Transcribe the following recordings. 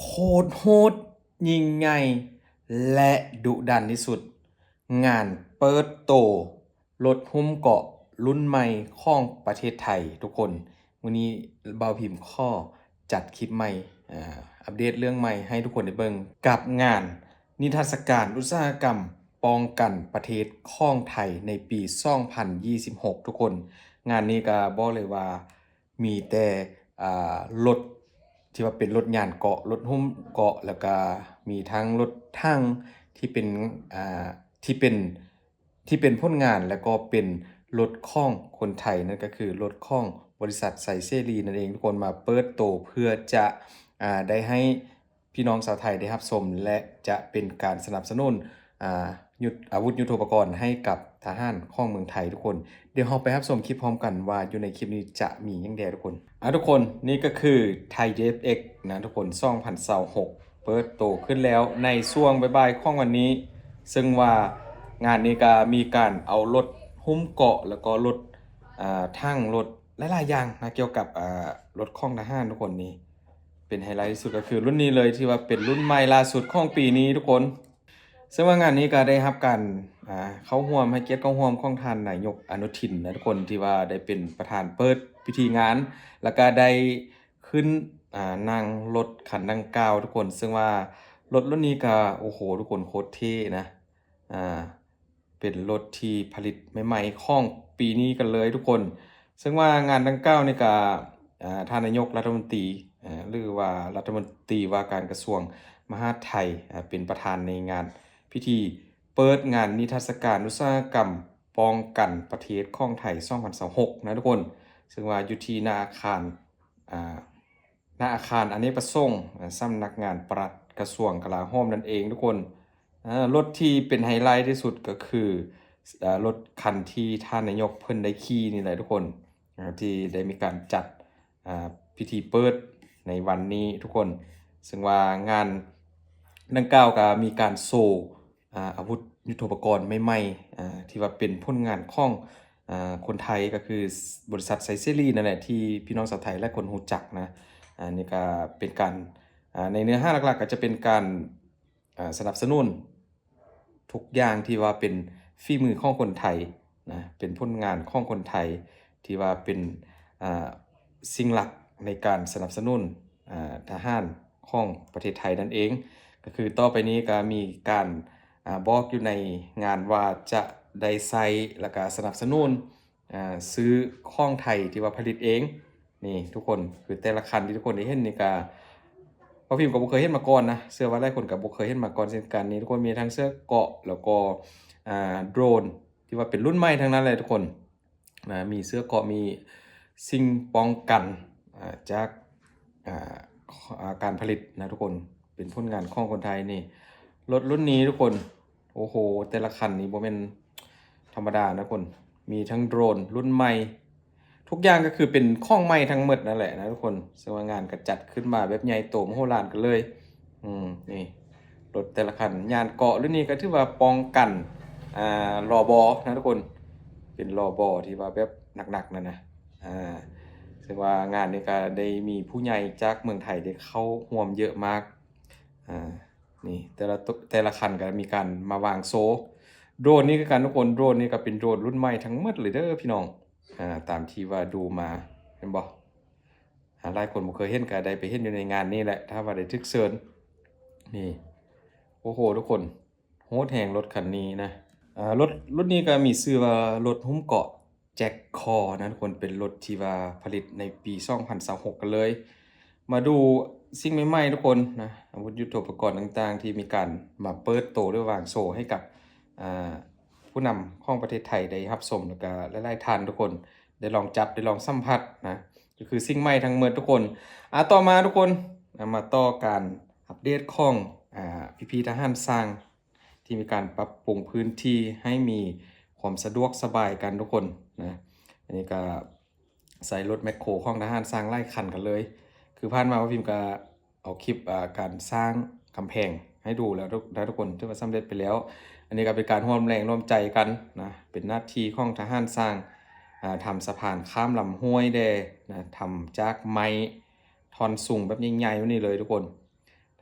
ໂຄດໂຫດ, ຍິ່ງໃຫຍ່ ແລະ ດຸດັນທີ່ສຸດ, ງານເປີດໂຕລົດຫຸ້ມເກາະລຸ້ນໃໝ່ຂອງປະເທດໄທທຸກຄົນ. ມື້ນີ້ບ່າວພິມຂໍຈັດຄລິບໃໝ່, ອາ, ອັບເດດເລື່ອງໃໝ່ໃຫ້ທຸກຄົນໄດ້ເບິ່ງ ກັບງານນິທັດສະການອຸດສາຫະກຳປ້ອງກັນປະເທດຂອງໄທໃນປີສອງພັນຊາວຫົກທຸກຄົນ. ງານນີ້ກໍບອກເລີຍວ່າ ມີແຕ່ ອ່າ ລົດທີ່ວ່າເປັນລົດຍານເກາະ, ລົດຫຸ້ມເກາະ, ແລ້ວກະມີທັງລົດຖັງທີ່ເປັນ ອ່າ ທີ່ເປັນ ທີ່ເປັນຜົນງານ ແລ້ວກໍເປັນລົດຂອງຄົນໄທ, ນັ້ນກໍຄືລົດຂອງບໍລິສັດໄຊເສລີນັ້ນເອງ. ທຸກຄົນມາເປີດໂຕເພື່ອຈະ ອ່າ ໄດ້ໃຫ້ ພີ່ນ້ອງຊາວໄທໄດ້ຮັບຊົມ ແລະ ຈະເປັນການສະໜັບສະໜູນ ອາ ຍຸດ ອາວຸດຍຸດໂທປະກອນໃຫ້ກັບທະຫານຂອງເມືອງໄທທຸກຄົນ. ດຽວເຮົາໄປຮັບຊົມຄລິບພ້ອມກັນວ່າຢູ່ໃນຄລິບນີ້ຈະມີຫຍັງແດ່ທຸກຄົນ. ອາ ທຸກຄົນ, ນີ້ກໍຄືໄທເດຟເອັກນະທຸກຄົນ ສອງພັນຊາວຫົກ ເປີດໂຕຂຶ້ນແລ້ວໃນຊ່ວງບ່າຍໆຂອງວັນນີ້, ເຊິ່ງວ່າງານນີ້ກໍມີການເອົາລົດຫຸ້ມເກາະ ແລ້ວກໍລົດ ອາ ຖັງ ລົດ ຫຼາຍໆຢ່າງນະ ກ່ຽວກັບ ອາ ລົດຂອງທະຫານທຸກຄົນ. ນີ້ເປັນໄຮໄລທີ່ສຸດກໍຄືລຸ້ນນີ້ເລີຍ ທີ່ວ່າເປັນລຸ້ນໃໝ່ລ່າສຸດຂອງປີນີ້ທຸກຄົນ. ເຊິ່ງວ່າງານນີ້ກໍໄດ້ຮັບການ ອາ ເຂົ້າຮ່ວມ ໃຫ້ກຽດເຂົ້າຮ່ວມຂອງທ່ານນາຍົກອະນຸທິນນະທຸກຄົນ ທີ່ວ່າໄດ້ເປັນປະທານເປີດພິທີງານ ແລ້ວກໍໄດ້ຂຶ້ນ ອາ ນັ່ງລົດຄັນດັ່ງກ່າວທຸກຄົນ. ເຊິ່ງວ່າລົດລຸ້ນນີ້ກໍ ໂອ້ໂຫ ທຸກຄົນ ໂຄດເທ່ນະ ອາ ເປັນລົດທີ່ຜະລິດໃໝ່ໆຂອງປີນີ້ກັນເລີຍທຸກຄົນ. ເຊິ່ງວ່າງານດັ່ງກ່າວນີ້ກະ ອາ ທ່ານນາຍົກລັດຖະມົນຕີ ອາ ຫຼືວ່າລັດຖະມົນຕີວ່າການກະຊວງມະຫາດໄທ ອາ ເປັນປະທານໃນງານພິທີເປີດງານນິທັດສະການອຸດສາຫະກຳປ້ອງກັນປະເທດຂອງໄທສອງພັນຊາວຫົກນະທຸກຄົນ. ເຊິ່ງວ່າຢູ່ທີ່ໜ້າອາຄານ ອາ ນະອາຄານອະເນກປະສົງ ສຳນັກງານປະຫຼັດກະຊວງກະລາໂຫມນັ້ນເອງທຸກຄົນ. ອາ ລົດທີ່ເປັນໄຮໄລທີ່ສຸດກໍຄື ອາ ລົດຄັນທີ່ທ່ານນາຍົກເພິ່ນໄດ້ຂີ່ນີ້ແຫຼະທຸກຄົນ ອາ ທີ່ໄດ້ມີການຈັດ ອາ ພິທີເປີດໃນວັນນີ້ທຸກຄົນ. ເຊິ່ງວ່າງານດັ່ງກ່າວກໍມີການໂຊ ອາ ອາວຸດຍຸດໂທປະກອນໃໝ່ໆ ອາ ທີ່ວ່າເປັນຜົນງານຂອງ ອາ ຄົນໄທ ກໍຄື ສ- ບໍລິສັດໄຊເສລີນັ້ນແຫຼະ ທີ່ພີ່ນ້ອງຊາວໄທຫຼາຍຄົນຮູ້ຈັກນະ. ອາ ນີ້ກໍເປັນການ ອາ ໃນເນື້ອຫາຫຼັກໆກໍຈະເປັນການ ອາ ສະໜັບສະໜູນທຸກຢ່າງທີ່ວ່າເປັນຝີມືຂອງຄົນໄທນະ, ເປັນຜົນງານຂອງຄົນໄທ ທີ່ວ່າເປັນ ອາ ສິ່ງຫຼັກໃນການສະໜັບສະໜູນ ອາ ທະຫານຂອງປະເທດໄທນັ້ນເອງ. ກໍຄືຕໍ່ໄປນີ້ກໍມີການ ອາ ບອກຢູ່ໃນງານວ່າຈະໄດ້ໃຊ້ ແລ້ວກະສະໜັບສະໜູນ ອາ ຊື້ຂອງໄທທີ່ວ່າຜະລິດເອງ. ນີ້ທຸກຄົນ ຄືແຕ່ລະຄັນທີ່ທຸກຄົນໄດ້ເຫັນນີ້ກະ ບ່າວພິມກໍບໍ່ເຄີຍເຫັນມາກ່ອນນະ, ເຊື່ອວ່າຫຼາຍຄົນກໍບໍ່ເຄີຍເຫັນມາກ່ອນເຊັ່ນກັນ. ນີ້ທຸກຄົນ ມີທັງເສື້ອເກາະ ແລ້ວກໍ ອາ ໂດຣນ ທີ່ວ່າເປັນລຸ້ນໃໝ່ທັງນັ້ນແຫຼະທຸກຄົນ. ອາ ມີເສື້ອເກາະ ມີສິ່ງປ້ອງກັນ ອາ ຈາກ ອາ ອາ ການຜະລິດນະທຸກຄົນ, ເປັນຜົນງານຂອງຄົນໄທ. ນີ້ລົດລຸ້ນນີ້ທຸກຄົນ ໂອ້ໂຫ ແຕ່ລະຄັນນີ້ບໍ່ແມ່ນທຳມະດານະທຸກຄົນ, ມີທັງໂດຣນລຸ້ນໃໝ່ ທຸກຢ່າງກໍຄືເປັນຂອງໃໝ່ທັງໝົດນັ້ນແຫຼະນະທຸກຄົນ. ເຊິ່ງວ່າງານກໍຈັດຂຶ້ນມາແບບໃຫຍ່ໂຕມະໂຫລານກັນເລີຍ. ອືມ ນີ້ລົດແຕ່ລະຄັນ ຍານເກາະລຸ້ນນີ້ກໍຖືວ່າປ້ອງກັນ ອາ ລໍບໍນະທຸກຄົນ, ເປັນລໍບໍທີ່ວ່າແບບໜັກໆນັ້ນນະ. ອາ ເຊິ່ງວ່າງານນີ້ກໍໄດ້ມີຜູ້ໃຫຍ່ຈາກເມືອງໄທໄດ້ເຂົ້າຮ່ວມເຍອະມາກ. ອາ ນີ້ແຕ່ລະໂຕ ແຕ່ລະຄັນກໍມີການມາວາງໂຊ. ໂດຣນນີ້ຄືກັນທຸກຄົນ, ໂດຣນນີ້ກໍເປັນໂດຣນລຸ້ນໃໝ່ທັງໝົດເລີຍເດີພີ່ນ້ອງ. ອາ ຕາມທີ່ວ່າດູມາ ເຫັນບໍ່? ອາ ຫຼາຍຄົນບໍ່ເຄີຍເຫັນ ກໍໄດ້ໄປເຫັນຢູ່ໃນງານນີ້ແຫຼະ ຖ້າວ່າໄດ້ຖືກເຊີນ. ນີ້ ໂອ້ໂຫ ທຸກຄົນ ໂຫດແຮງລົດຄັນນີ້ນະ. ອາ ລົດ ລົດນີ້ກໍມີຊື່ວ່າລົດຫຸ້ມເກາະ ແຈັກຄໍນະທຸກຄົນ, ເປັນລົດທີ່ວ່າຜະລິດໃນປີສອງພັນຊາວຫົກກັນເລີຍ. ມາດູສິ່ງໃໝ່ໆທຸກຄົນນະ, ອາວຸດຍຸດໂທປະກອນຕ່າງໆ ທີ່ມີການມາເປີດໂຕ ຫຼື ວາງໂຊໃຫ້ກັບ ອາ ຜູ້ນຳຂອງປະເທດໄທໄດ້ຮັບຊົມ ແລ້ວກະຫຼາຍໆທ່ານທຸກຄົນໄດ້ລອງຈັບ ໄດ້ລອງສຳຜັດນະ, ກໍຄືສິ່ງໃໝ່ທັງໝົດທຸກຄົນ. ອາ ຕໍ່ມາທຸກຄົນ ອາ ມາຕໍ່ການອັບເດດຂອງ ອາ ພີ່ໆທະຫານຊ່າງ ທີ່ມີການປັບປຸງພື້ນທີ່ໃຫ້ມີຄວາມສະດວກສະບາຍກັນທຸກຄົນນະ. ອັນນີ້ກໍໃຊ້ລົດແມັກໂຄຂອງທະຫານຊ່າງຫຼາຍຄັນກັນເລີຍ. ຄືຜ່ານມາບ່າວພິມກໍເອົາຄລິບ ອາ ການສ້າງກຳແພງໃຫ້ດູແລ້ວນະທຸກຄົນ, ຖືວ່າສຳເລັດໄປແລ້ວ. ອັນນີ້ກໍເປັນການຮ່ວມແຮງຮ່ວມໃຈກັນນະ, ເປັນໜ້າທີ່ຂອງທະຫານຊ່າງ ອາ ທຳສະພານຂ້າມລຳຫ້ວຍແດ່ນະ, ທຳຈາກໄມ້ທ່ອນສູງແບບໃຫຍ່ໆແບບນີ້ເລີຍທຸກຄົນ.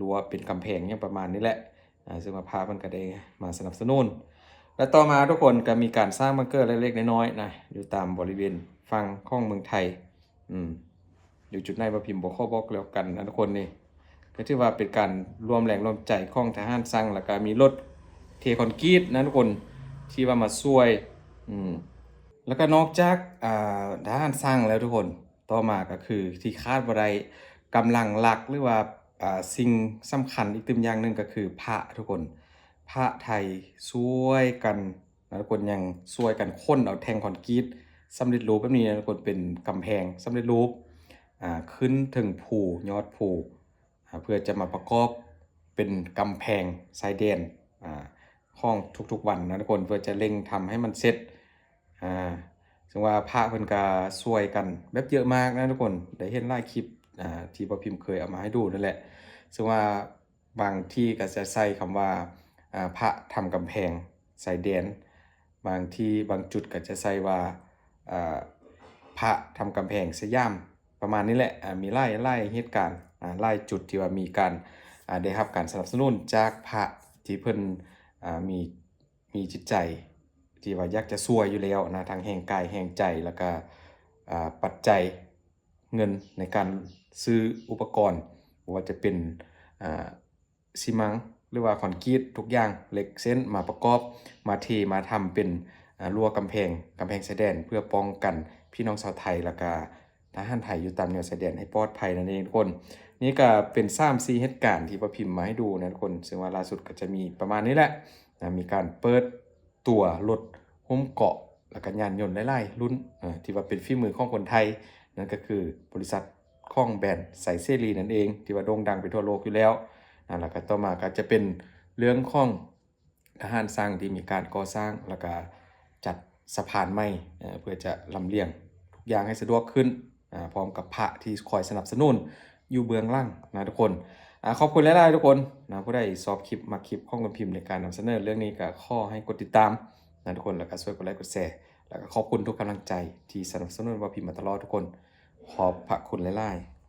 ຮົ້ວ ເປັນກຳແພງ ຫຍັງປະມານນີ້ແຫຼະ. ອ່າ ເຊິ່ງວ່າພະເພິ່ນກໍໄດ້ມາສະໜັບສະໜູນ ແລະ ຕໍ່ມາທຸກຄົນກໍມີການສ້າງບັງເກີເລັກໆນ້ອຍໆນະ ຢູ່ຕາມບໍລິເວນຝັ່ງຂອງເມືອງໄທ. ອືມ ຢູ່ຈຸດໃດບໍ່ພິມ ບໍ່ຂໍບອກແລ້ວກັນນະທຸກຄົນ. ນີ້ກໍຖືວ່າເປັນການລວມແຮງລວມໃຈຂອງທະຫານຊ່າງ ແລ້ວກໍມີລົດເທຄອນກຣີດນະທຸກຄົນ ທີ່ວ່າມາຊ່ວຍ. ອືມ ແລ້ວກໍນອກຈາກ ອ່າ ທະຫານຊ່າງແລ້ວທຸກຄົນ ຕໍ່ມາກໍຄືທີ່ຂາດບໍ່ໄດ້ ກຳລັງຫຼັກ ຫຼືວ່າ ອ່າ ສິ່ງສຳຄັນອີກຕື່ມຢ່າງໜຶ່ງກໍຄືພະທຸກຄົນ. ພະໄທຊ່ວຍກັນນະທຸກຄົນ ຍັງຊ່ວຍກັນຂົນເອົາແທ່ງຄອນກຣີດສຳເລັດຮູບແບບນີ້ນະທຸກຄົນ ເປັນກຳແພງສຳເລັດຮູບ ອ່າ ຂຶ້ນເທິງພູ ຍອດພູ ອ່າ ເພື່ອຈະມາປະກອບເປັນກຳແພງຊາຍແດນ ອ່າ ຂອງທຸກໆວັນນະທຸກຄົນ ເພື່ອຈະເລັ່ງທຳໃຫ້ມັນເສັດ. ອ່າ ເຊິ່ງວ່າພະເພິ່ນກະຊ່ວຍກັນແບບເຍອະມາກນະທຸກຄົນ ໄດ້ເຫັນຫຼາຍຄລິບ ອ່າ ທີ່ບໍ່ພິມເຄີຍເອົາມາໃຫ້ດູນັ້ນແຫຼະ. ເຊິ່ງວ່າບາງທີ່ກໍຈະໃສ່ຄຳວ່າ ອ່າ ພະທຳກຳແພງຊາຍແດນ ບາງທີ່ບາງຈຸດກໍຈະໃສ່ວ່າ ອ່າ ພະທຳກຳແພງສະຫຍາມ ປະມານນີ້ແຫຼະ. ອ່າ ມີຫຼາຍ ຫຼາຍເຫດການ ອ່າ ຫຼາຍຈຸດທີ່ວ່າມີການ ອ່າ ໄດ້ຮັບການສະໜັບສະໜູນຈາກພະທີ່ເພິ່ນ ອ່າ ມີ ມີຈິດໃຈທີ່ວ່າຢາກຈະຊ່ວຍຢູ່ແລ້ວນະ ທັງແຮງກາຍແຮງໃຈ ແລ້ວກະ ອ່າ ປັດໄຈເງິນໃນການຊື້ອຸປະກອນ ບໍ່ວ່າຈະເປັນ ອ່າ ຊີມັງ ຫຼືວ່າຄອນກຣີດ ທຸກຢ່າງ ເຫຼັກເສັ້ນ ມາປະກອບ ມາເທ ມາທຳເປັນ ອ່າ ຮົ້ວກຳແພງ ກຳແພງຊາຍແດນ ເພື່ອປ້ອງກັນພີ່ນ້ອງຊາວໄທ ແລ້ວກະ ທະຫານໄທຢູ່ຕາມແນວຊາຍແດນໃຫ້ປອດໄພນັ້ນເອງທຸກຄົນ. ນີ້ກໍເປັນສາມສີ່ເຫດການທີ່ວ່າພິມມາໃຫ້ດູນະທຸກຄົນ ເຊິ່ງວ່າລ່າສຸດກໍຈະມີປະມານນີ້ແຫຼະນະ ມີການເປີດຕົວລົດໂຮມເກາະ ແລ້ວກໍຍານຍົນຫຼາຍໆລຸ້ນ ເອີ ທີ່ວ່າເປັນຝີມືຂອງຄົນໄທ ນັ້ນກໍຄືບໍລິສັດຂອງແບຣນໄຊເສລີນັ້ນເອງ ທີ່ວ່າໂດ່ງດັງໄປທົ່ວໂລກຢູ່ແລ້ວນະ. ແລ້ວກໍຕໍ່ມາກໍຈະເປັນເລື່ອງຂອງ ທະຫານຊ່າງທີ່ມີການກໍ່ສ້າງ ແລ້ວກະຈັດສະພານໃໝ່ ເອີ ເພື່ອຈະລຳລຽງທຸກຢ່າງໃຫ້ສະດວກຂຶ້ນ ອາ ພ້ອມກັບພະທີ່ຄອຍສະໜັບສະໜູນຢູ່ເບື້ອງຫຼັງນະທຸກຄົນ. ອາ ຂອບຄຸນຫຼາຍໆທຸກຄົນນະ ຜູ້ໃດຊອບຄລິບ ມັກຄລິບຂອງແມ່ພິມໃນການນຳສະເໜີເລື່ອງນີ້ ກະຂໍໃຫ້ກົດຕິດຕາມນະທຸກຄົນ ແລ້ວກະຊ່ວຍກົດໄລກົດແຊ ແລ້ວກະຂອບຄຸນທຸກກຳລັງໃຈທີ່ສະໜັບສະໜູນແມ່ພິມມາຕະຫຼອດທຸກຄົນ. ຂອບພະຄຸນຫຼາຍໆ.